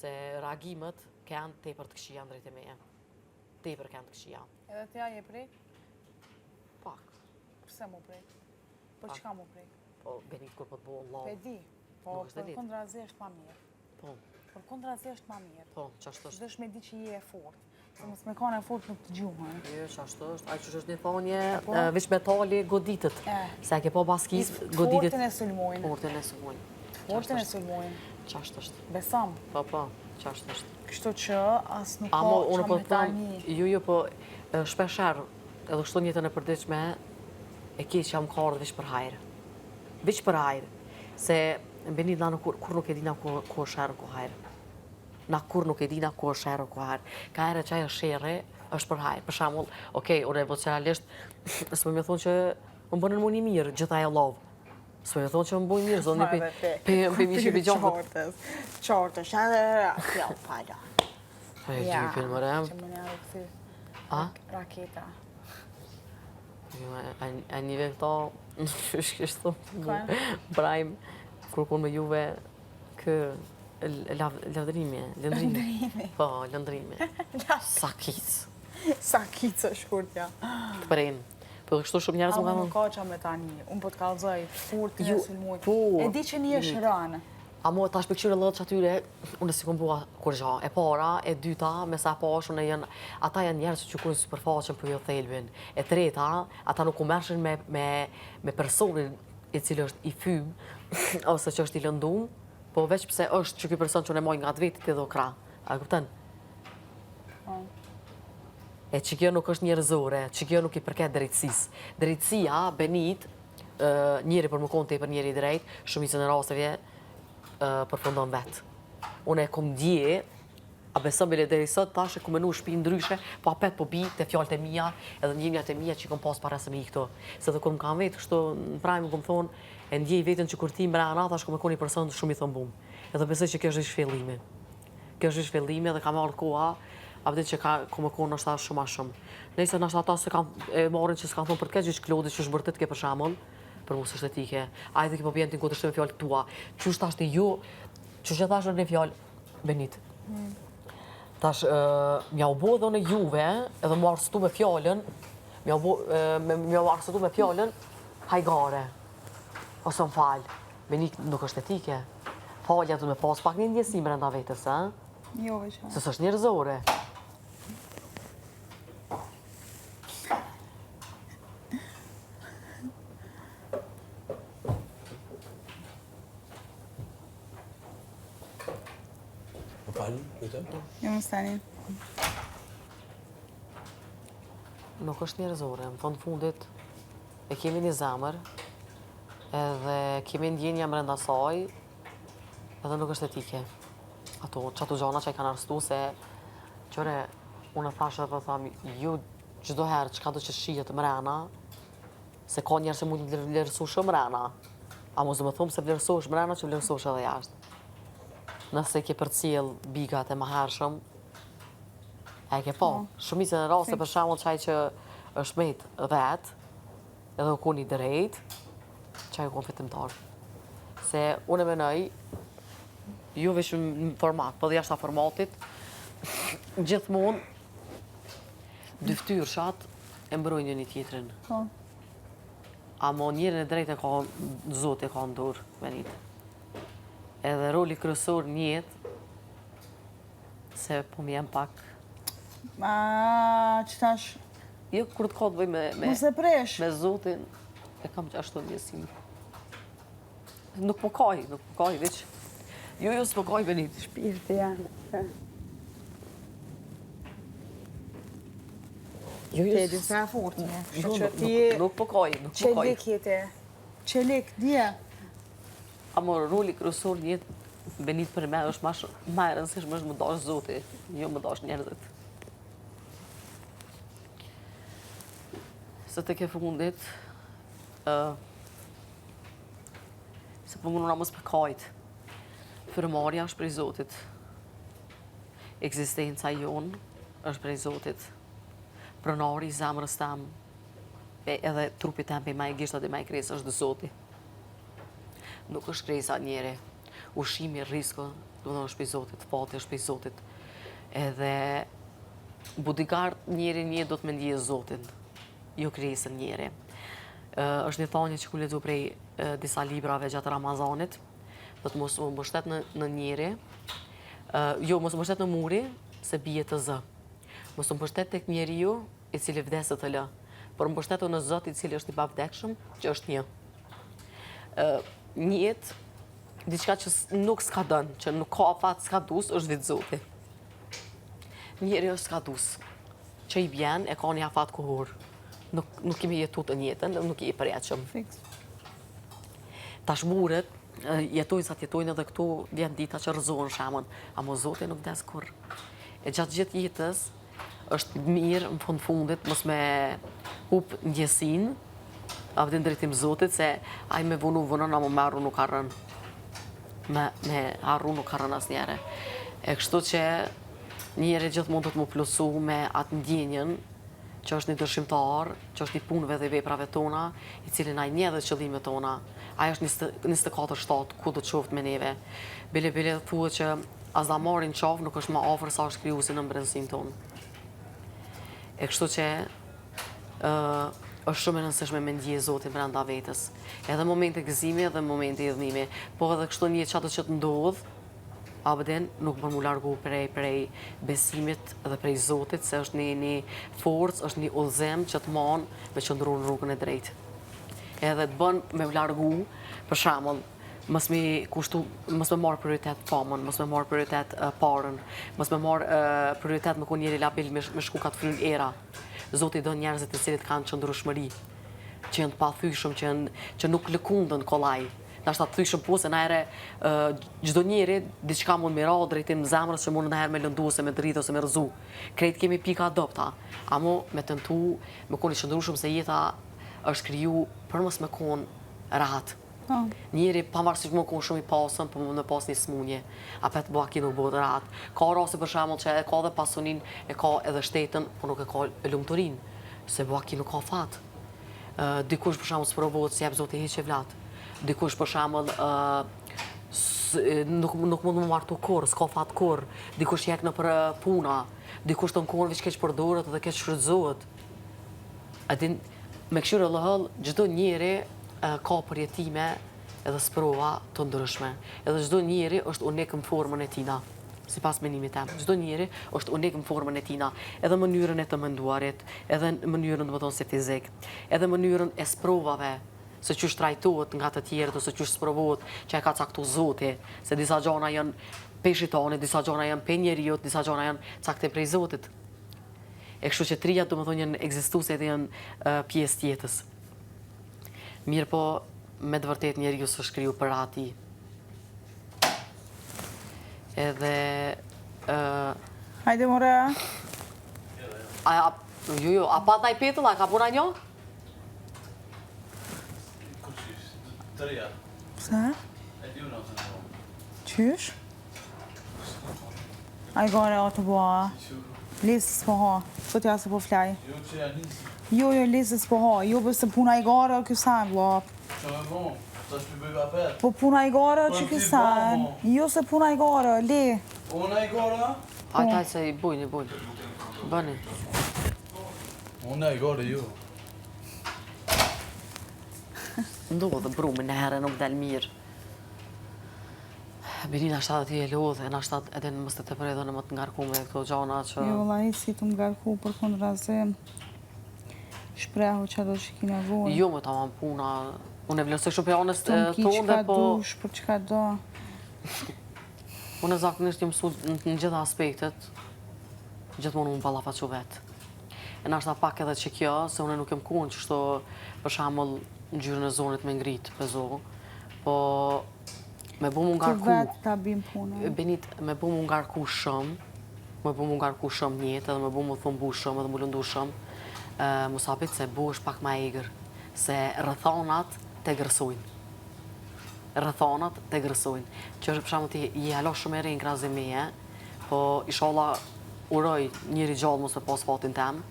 Se reagimet kanë tepër të këqija ndrejt e meje. Tepër kanë të këqija. Edhe ti a je prek? Pak. Pse mu prek? Për çka mu prek? Po, Benit kur po të bo Allah. Pe di. Po, përkundrazi është ma mirë. Po. Përkundrazi është ma mirë. Po, qashtu është. Duhesh me di që je e fort. Se mos me kanë e fort nuk të gjuhen. Jo, qashtu është. Ai që është një thonje, po. veç metali goditet. Se a ke pa baskis, goditet. Fortin e sulmojnë. Fortin e sulmojnë. Fortin e sulmojnë. Qashtu është. Besom. Po, po, qashtu është. Kështu që as nuk ka qa po me tani. Jo, jo, po shpeshherë, edhe kështu në jetën e përditshme, e keqja më ka ardhë veç për hajrë. Veç për hajrë. Se Benit na kur, kur nuk e dina ku, ku është sherr, ku hajrë. Na kur nuk e dina ku është sherr, ku hajrë. Ka herë që ajo sherri është për hajrë. Për shembull, okej, unë emocionalisht, s'po me thonë që më bënën mu një mirë, gjitha ajo love. S'po me thonë që më bojnë mirë, zonë një pe, pe, pe mishi pe gjakut. Qartës, qartës, edhe, ja, pala. E, gjypin, më rem. Që më një arë A? Raketa. Jo, a një ve këto, qysh kështu, Brahim, kur kun me juve, kë lavdërimi, lëndrimi. Po, lëndrimi. Sakic. Sakic është shkurt, ja. Të prenë. Po kështu shumë njerëz më kanë. Ama nuk ka qa me tani, unë po të kallzoj, fortin e sulmojnë. Po. E di që një është rënë. Amo tash për këqyre lëtë që atyre, unë s'i kom bo kurgja. E para, e dyta, me sa pash, unë janë, ata janë njerëz që qykojnë sipërfaqen po jo thelbin. E treta, ata nuk u merrshin me, me, me personin i cili është i fym, ose që është i lëndum, po veç pse është që ky person që unë e maj nga të vetit i do krah. A kupton? Po. E që kjo nuk është njerëzore, që kjo nuk i përket drejtësisë. Drejtësia, Benit, njeri për me konë tepër njeri i drejt, shumicën e rasteve përfundon vetë. Unë e kom ndje, a beson bile deri sot, tash e kom menu shpi ndryshe, po apet po bi te fjalët e mia, edhe ndjenjat e mia që i kom pas para se me i këto. Se dhe kur më kanë vetë kështu në prime më kom thonë, e ndjej veten që kur ti mrena, tash kom me konë një person shumë i thëmbum. Edhe besoj që kjo është veç fillimi. Kjo është veç fillimi dhe ka me ardhë koha, a vërtet që ka ku me konë ndoshta shumë ma shumë. Nëse ndoshta ata se kanë e marrin që s'kanë thonë për të keq veç Klodi që është vërtet ke për shembull, për mua s'është etike. Ai dhe ke po bjen ti në kundërshtim me fjalët tua. Qysh tash ti ju, qysh e thashë një fjalë Benit. Mm. Tash m'ja u bo edhe unë juve, edhe m'u arsyetu me fjalën, m'ja u bo me m'ja u arsyetu me fjalën hajgare. Ose më fal. Benit nuk është etike. Falja du me pas pak një ndjesi mrenda vetes, a? Jo, veç. Se s'është njerëzore. Më falni, lutem? Jo, më stani. Nuk është njerëzore, në fund fundit e kemi një zemër, edhe kemi ndjenja mrenda saj, edhe nuk është etike. Ato, qato gjana që i kanë arrestu se, qëre, unë e thashë dhe po tham, ju çdo herë çka do që shihet mrena, se ka njerëz që mund të vlerësu shumë mrena, a mos do me thonë se vlerësohesh mrena që vlerësohesh edhe jashtë. Nëse ke përcjell bigat e mëhershëm, e ke po, shumicën e raste për shembull qaj që është met vet, edhe u kon i drejt, qaj u kon fitimtar. Se unë e menoj, jo veç në format, po dhe jashta formatit, gjithmonë dy ftyrshat e mbrojnë njëni tjetrin. Po. Amo njerin e drejtë e ka Zoti e ka në dorë, Benit. Edhe roli kryesor në jetë, se po më jem pak... A, që tash? Jo, kur të ka të bëj me... me Mos e presh! Me Zotin, e kam që ashtu ndjesinë. Nuk po kaj, nuk po kaj, veç... Jo, jo, s'po kaj, Benit. Shpirti janë. Jo, jo, Ti e di sa e fortë je. Jo, Që ti nuk po kaj, nuk po kaj. Çelik je ti. Çelik, dje. Amo roli kryesor në jetë Benit për me është ma, ma e rëndësishme është më dash Zoti, jo më dash njerëzit. Se tek e fundit, uh, se po munduna mos me kajt, frymëmarrja është prej Zotit. Ekzistenca jonë është prej Zotit. Pronari i zemrës tem, e edhe trupit tem prej maje gishtat e maje kresë është Zoti. Nuk është kresa njeri. Ushqimi, rrisku. Domethënë është prej Zotit, fati është prej Zotit. Edhe bodyguard njeri një do të me ndje Zotin, jo krijesën njeri. Është një thanje që ku lexu prej disa librave gjatë Ramazanit, do të mos u mbështet në, në njeri, jo, mos u mbështet në muri, se bie të zë. Mos u mbështet tek njeriu, i cili vdes e të lë, por mbështetu në Zot i cili është i pavdekshëm, që është një. N'jetë, diçka që nuk skadon, që nuk ka afat skadus, është vetë Zoti. Njeri është skadus, që i bjen e ka një afat kohor. Nuk, nuk kemi jetu të njëjtën, nuk je i përjetshëm. Fiks. Tash muret, jetojnë sa të jetojnë edhe këtu vjen dita që rrëzohen shemben, amo Zoti nuk vdes kurrë. E gjatë gjithë jetës, është mirë në fund fundit mos me hup ndjesinë, a vëdin drejtim Zotit, se ai me vonu vonon, amo me harru nuk harron. Me, me harru nuk harron asnjëherë. E kështu që njeri gjithmonë do të mu plotësu me atë ndjenjën që është një dëshimtar, që është i punëve dhe veprave tona, i cili na i njeh dhe qëllimet tona. Ai është 24-7, ku do të qoftë me neve. Bile bile thuhet që as damari në qafë nuk është më afër sa është krijuesi në brendësinë tonë. E kështu që ë është shumë e rëndësishme me ndje Zotin brenda vetes. Edhe momente gëzimi edhe momente idhnimi. Po edhe kështu një çado që të ndodh, a vëdin, nuk bën mu largu prej, prej besimit dhe prej Zotit, se është një, një forcë, është një udhëzim që të man me qëndru në rrugën e drejtë. Edhe të bën me u largu, për shembull, mos me kushtu, mos me marr prioritet famën, mos me marr prioritet uh, parën, mos me marr uh, prioritet me kon njeri labil me, me shku ka të fryn era. Zoti do njerëzit të cilët kanë qëndrueshmëri, që janë të pathyeshëm, që janë që nuk lëkunden kollaj. Nashta të thyeshëm po se naherë çdo njeri diçka mund me ra drejtim zemrës që mund naherë me lëndu ose me dridh ose me rrëzu. Krejt kemi pika dobta. Amo me tentu me kon i qëndrueshëm se jeta është kriju për mos me kon rahat. Po. Njeri pavarësisht më kon shumë i pasën, po mund me pas një smunje. Apet baki nuk bëhet rahat. Ka raste për shembull që e ka dhe pasunin, e ka edhe shtetën, po nuk e ka lumturinë, se baki nuk ka fat. Ë dikush për shembull sprovohet si jep Zoti hiç evlat. Dikush për shembull ë nuk nuk mund me martu kurrë, s'ka fat kurrë. Dikush jek nëpër puna, dikush të në veç keq përdoret dhe keq shfrytëzohet. A din, me këshyrë Allah, çdo njeri ka përjetime edhe sprova të ndryshme. Edhe çdo njeri është unik në formën e tina, sipas menimit tem. Çdo njeri është unik në formën e tina, edhe mënyrën e të menduarit, edhe mënyrën, do të thonë, se fizik, edhe mënyrën e sprovave, se qysh trajtohet nga të tjerët ose qysh sprovohet që e ka caktu Zoti, se disa gjana janë prej shejtanit, disa gjana janë prej njeriut, disa gjana janë caktim prej Zotit. E kështu që trija domethonë janë ekzistuese edhe janë pjesë të jetës. Mirë po, me të vërtet njeriu s'është kriju për rahati. Edhe... Uh, Hajde more. A, a, jo, jo, a pa taj petull, a ka puna një? Pse? Qysh? Ai gore o të boa. Lesi s'po ha. Sot ja se po flaj. Jo, jo, lesi s'po ha. Jo, se puna i gore o kësan, vlla. Që me bo? Tash pi bëj apet. Po puna i gore o që kësan. Jo se puna i gore, le. Puna i gore? Hajt, hajt, se i bujnë, i bujnë. Bëni. Puna i gore, jo. Ndodhë, brumi, në herë nuk del mirë. Bini nashta edhe ti e lodhë, e nashta edhe në mos të tepër edhe në më të ngarku me këto gjana që... Jo, valla, hiç si të më ngarku përkundrazi shprehu që do që ki nevojë. Jo, më tamam puna, unë e vlerësoj shumë prej anës Të më ki tonde, qka po... dush, për qka do. Unë zakonisht jam mësu në në gjitha aspektet, gjithmonë unë ballafaqu vetë. E nashta pak edhe që kjo, se unë nuk jam konë qështu, për shembull, ngjyrën e zonit me ngrit, pezo, po me bu mu Të ngarku, vetë ta bim punën. Benit, me bu mu ngarku shumë, me bu mu ngarku shumë n'jetë, edhe me bu mu thumbu shumë, edhe mu lëndu shumë, e, mos habit se bu është pak ma egër, se rrethanat të egërsojnë. Rrethanat të egërsojnë. Që është për shembull ti je hala shumë e re në krahasim meje, po inshallah uroj njëri gjallë mos me pas fatin tem,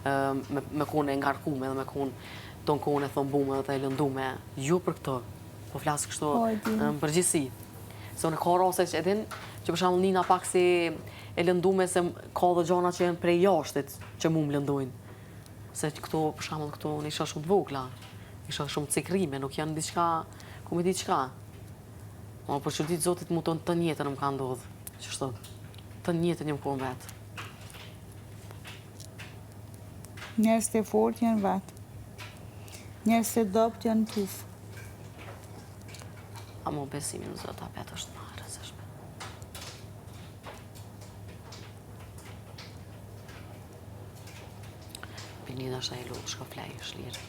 ë, me, me konë e ngarkume dhe me konë ton kohën e thumbume dhe e lëndume. Jo për këtë, po flas kështu Po, e di. në përgjithësi. Se unë ka raste që edhin, që për shembull nina pak si e lëndume se ka dhe gjana që janë prej jashtit që mu më lëndojnë. Se këto, për shembull, këto unë isha shumë të vogla, isha shumë të cikrime, nuk janë diçka, ku me di çka. Ma për çudi t'Zotit mu të të njëjtën më ka ndodhë, qështu, të njëjtën jam konë vetë. Njerëz të fort janë vetë. Njerëz të dobët janë tufë. Amo besimi në Zot apet është ma e rëndësishme. Benita është e lodhë, shko flej, shlirë.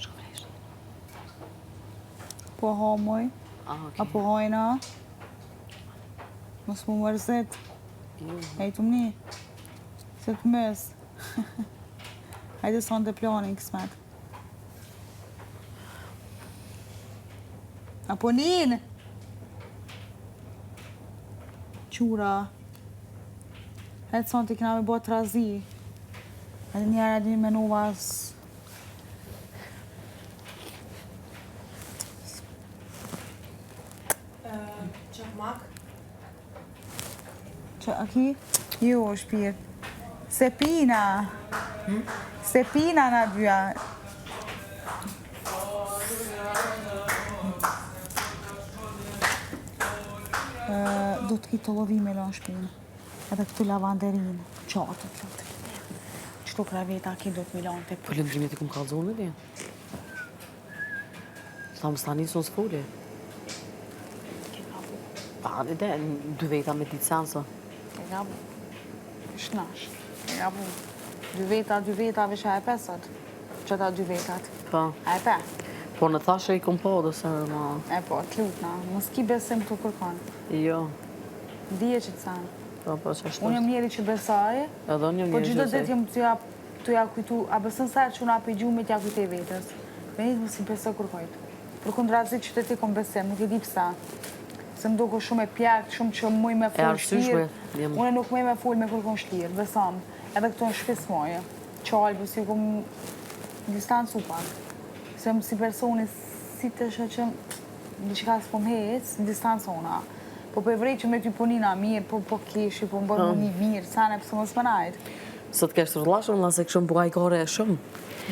Shko flej, shlirë. Po ha moj, Ah, okej. a po hajna? Mos mu mërzit, Jo. e të mni. Se të mës. Hajde sonte planin kësmet. A po nin? Qura. Hajde sonte kena me bo trazi. Edhe njerë edhe një menova s... Çakmak. Që, a ki? Jo, shpirt. Se pina. Se pina na dyja. Do të ki tollovi me lanë shpinë. Edhe këtu lavanderinë, qatët, lavanderinë. Qëto kraveta ki do të mi lanë të Po lëndrimet i kum kallzu me ti. Tha më stani s'unë s'foli. Ke gabu. Pa, dhe, dy veta me ditë senso. Ke gabu. Shnash. Ke gabu. Dy veta, dy veta, veç a e pesat. Qëta dy vetat. Po. A e pe? Po në thashe i kum po, dhe se ma... E po, të lutna. Mos ki besim të kërkon. Jo. Dije që të sen. Po, po, që ashtu. Unë jam njeri që besoj, Edhe unë jam po njeri që çdo besoj. ditë jam të ja, të ja kujtu, a beson sa herë që unë api gjumit ja kujtoj vetes. Benit mos i besoj kërkojt. Përkundrazi që të ti kom besim, nuk e di pse. Se më duke shumë e pjekt, shumë që muj me fol arsyeshme, shlirë. jam- Unë nuk muj me fol me kërkon shlirë, besom. Edhe këto në shtëpi s'moje. Qalë, si kom distancu pak. Se më si personi, si të shoh që diçka s'po më hec, distancona. Po po e vrej që me ty po nina mirë, po po keshi, po më bën më një mirë, sa ne pse mos më najt. Sot kesh të rëllashëm, la se këshëm buaj kore shumë.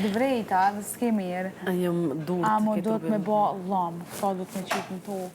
Dhe vrejta, dhe s'ke mirë. Jam durt. Amo ke do të trupi. me bo llam, sa do të me qitë në tokë.